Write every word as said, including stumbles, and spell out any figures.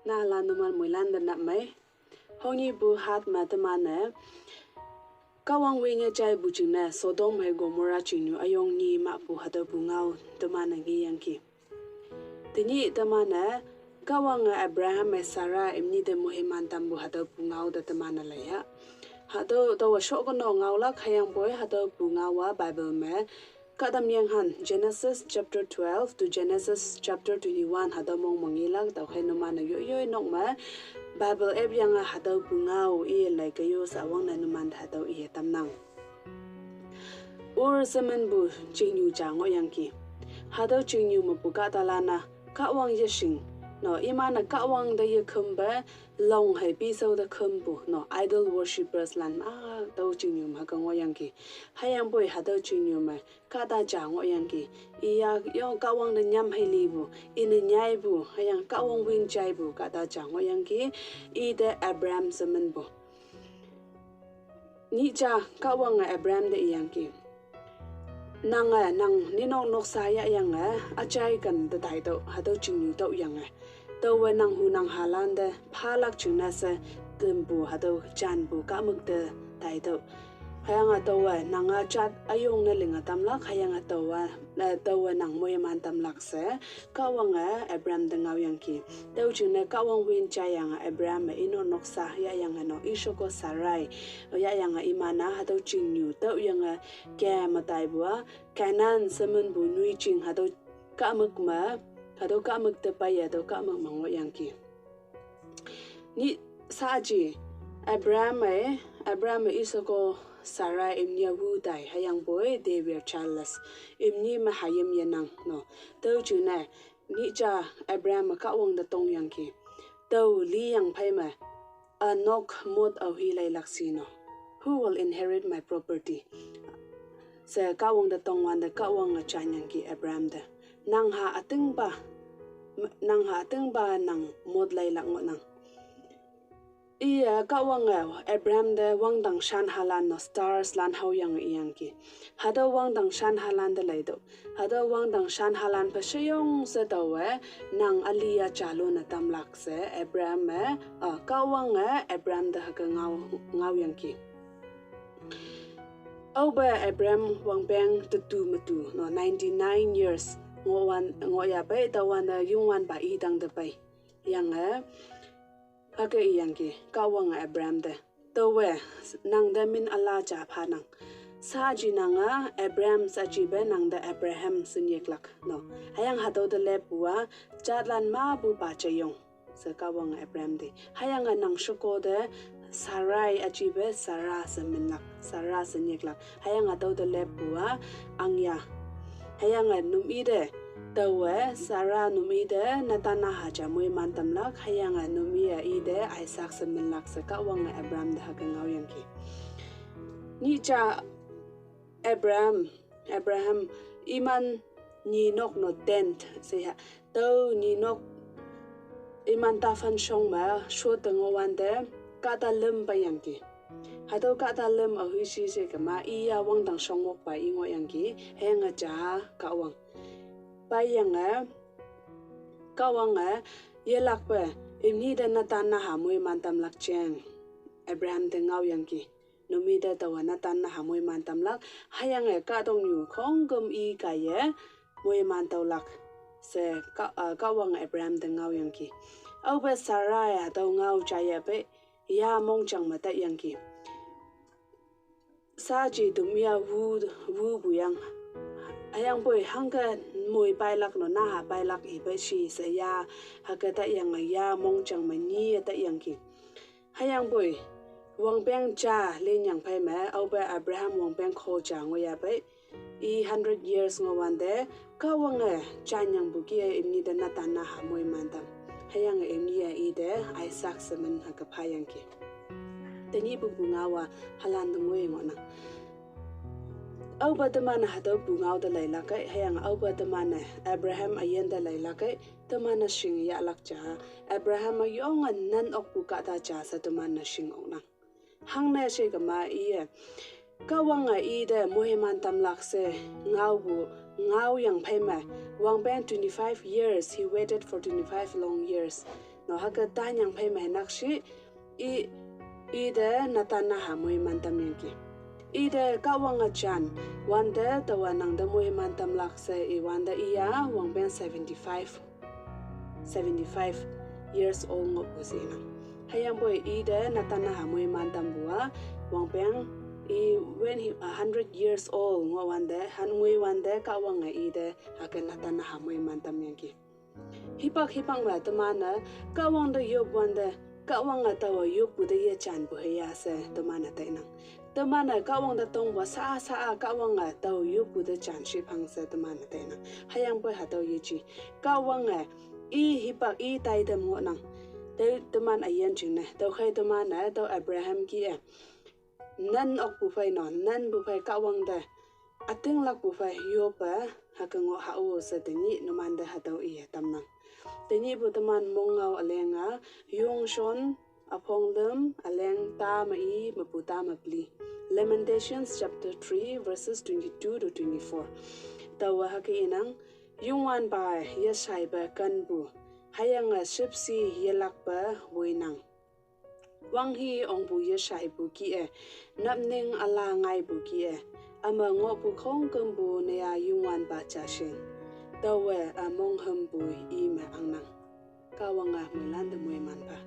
Nahalan numan moilan de nap mei. Hongi bu hat ma teman-e Kahwang wing-e jai bu jingne Sodom hei Gomorrah chingnyu üyong nyi mah pu hatüo pu ngao teman-e nge yangki. Tenyih teman-e Kahwange Abraham hei Sarah imni te moiman tam pu hatüo pu ngao te teman-e lei ya. Hatüo taowa shokono ngaolak hüyangpoi hatüo pu ngao-a Bible me kahta menghan Genesis chapter twelve to Genesis chapter twenty-one hatüo mong me ngelak tüokhei numan-e yoiyoi nok me Bible app yange hatüo pu ngao iye lei keyo sa wangne numan te hatüo iye tamnang. Ur shemenpu chingnyu ja ngohyangki. Hatüo chingnyu mepu kahtalan-a Kahwang yeshing. No, iman-e Kahwang te yekhümpe long hei pishao te khümpu. No, idol worshippers lan a tüo chingnyu me hüke ngohyangki. Hüyangpoi hatüo chingnyu me kahta ja ngohyangki. Iya yong Kahwang te nyam hei lipu, ine nyaipu, hüyange Kahwang wing jaipu kahta ja ngohyangki. Ite Abraham shemenpu. Nyih ja Kahwange Abraham te iyangki. Nange nang ninok noksa yahyange üjai ken te taitüoh, hatüo chingnyu tüohyange. Taowe nang hu nang halan te phalak jingne she tempu hatüo janpu kahmük te taitüoh. Hüyange taowe nange jat üyong ne linge tamlak, hüyange taowa, eh, taowe nang moiman tamlak she Kahwange Abraham te ngaoyangki. Tüo jingne Kahwang wing jaiyange Abraham-e inok noksa yahyange no isheko Sarai yahyange iman-a hatüo chingnyu tüohyange ke me taipu-a Canaan shemenpu nyoijing hatüo kahmük me, hatüo kahmük te peiye hatüo kahmük me ngohyangki. Nyih saji Abraham-e, Abraham-e isheko Sarai imni-a wu tai hüyangpoi they were childless. Imni me hayim yenang no. Tüo jingne nyih ja Abraham-e Kahwang te tongyangki. Tao liyang phei me, a nok mot aohi leilak shi no. Who will inherit my property? She Kahwang te tongwante Kahwange janyangki Abraham te. Nang ha ütingpa, nang ha ütingpa nang mot leilak ngohnang. Iye Kahwange Abraham te wangdang shan halan no stars lan haoyange iyangki. Hatüo wangdang shan halan te leitüoh. Hatüo wangdang shan halan pe sheyong she taowe nang üli-a jalone tamlak she Abraham-e, ah, Kahwange Abraham te hüke ngao, ngaoyangki. Aope Abraham wangpeng tetu metu no ninety-nine years ngohwan, ngohyapei taowanne Youngwanpa i tangte pei. Yange hüke iyangki Kahwange Abraham te. Taowe nang te min üla ja phanang. Saji nange Abraham sajipe nang te Abraham she nyiklak no. Hüyange hatüo te leppu-a jatlan mapu pa jeyong she Kahwange Abraham te. Hüyange nang sheko te Sarai üjipe Sarah she minlak, Sarah she nyiklak. Hüyange hatüo te leppu-a angya. Hüyange numi te taowe Sarah numi te netan naha ja moiman tamlak, hüyange numi-e ite Isaac she minlak she Kahwange Abraham te hüke ngaoyangki. Nyih ja Abraham, Abraham iman nyinok no tent she ha. Tüo nyinok iman taphan shong me shotte ngohwante kahta lüm peiyangki. Hatüo kahta lüm aohi shi she kema iya wangdang shong wokpa i ngohyangki, hüyange ja Kahwang. Peiyange Kahwange yelakpe imni te netan naha moiman tamlak jeng Abraham te ngaoyangki. Numi te taowa netan naha moiman tamlak, hüyange kahtoknyu khongküm i kaiye moiman taolak she Kah, ah, Kahwange Abraham te ngaoyangki. Aope Sarai hatüo ngao jaiye pei ya mongjang me taiyangki. Saji tumi-a wu, wupu yang. Hüyangpoi hangke moi peilak no naha peilak ipe shi she ya, hüke taiyange ya mongjang me nyi-e taiyangki. Hüyangpoi wangpeng ja linyang phei me, aope Abraham wangpeng kho ja ngohyapei. I hundred years ngohwante, Kahwange janyangpu kih-e imni te netan naha moiman tam. Hüyange imni-e ite Isaac she min hüke phayangki. Tenyihpu pu ngao-a halan te ngoi ngohnang. Aope teman hatüo pu ngao te leilak kei, hüyange aope teman-e Abraham üyin te leilak kei, teman-e shing yahlak ja, Abraham-e yonge nan okpu kahta ja she teman-e shing oknang. Hangne she kema iye Kahwange ite moiman tamlak she ngaopu ngaoyang phei me, wangpeng twenty-five years, he waited for twenty-five long years. No hüke tanyang phei me nakshi, i, i te Natan naha moiman tamyangki. I te Kahwange jan wante taowa nang te moiman tamlak she i wante iya wangpeng seventy-five, seventy-five years old ngohpu she nang. Hüyangpoi i te Natan naha moiman tampu-a wangpeng i when he a hundred years old ngoh wante, han ngoi wante Kahwange i te hüke Natan naha moiman tamyangki. Hipak hipak me teman-e Kahwang te yop wante, Kahwange taowe yoppu te yejanpu heiya she teman-e tainang. Teman-e Kahwang te tongpu sa sa-a Kahwange taowe yoppu te jan shiphang she teman-e tainang. Hüyangpoi hatüo yeji, Kahwange i hipak i taitam ngohnang. Te teman üyin jingne tüokhei teman-e tüo Abraham kih-e nan okpu phei no, nanpu phei Kahwang te ütinglakpu phei yoppe hüke ngoh hah-o she tenyih numante hatüo iye tamnang. Tenyihpu teman mongngao üleng-a, Yongshon üpong lüm üleng ta me i mepu ta me peli. Lamentations chapter three, verses twenty-two to twenty-four. Taowe hüke inang, Youngwanpa yeshaipe kenpu, hüyange shüpshe yelakpe woinang. Wanghe ongpu yeshaipu kih-e, napning üla ngaipu kih-e, üme ngohpu khongkümpu ne-a Youngwanpa ja shing. Taowe ümonghümpu i me angnang. Kahwange moilan te moiman pha.